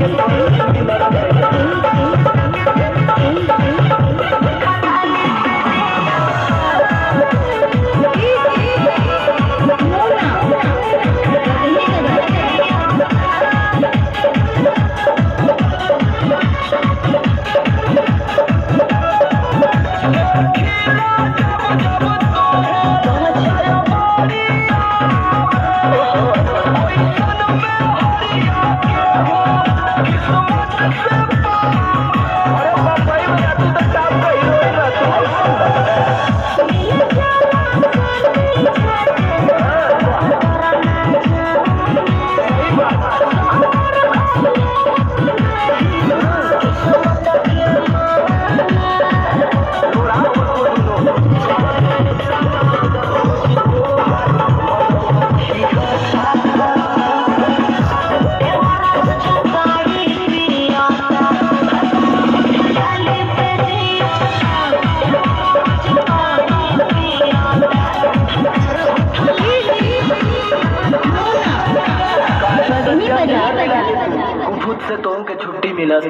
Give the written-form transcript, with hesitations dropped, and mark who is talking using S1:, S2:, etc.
S1: मिलल रहे। अरे बम्बई में तू तो टॉप का हीरोइन रह तू। सही बात। लोड़ा हो तू दुनो।
S2: बदही बाजार।
S1: कुफुत से तोहू के छुट्टी मिलल।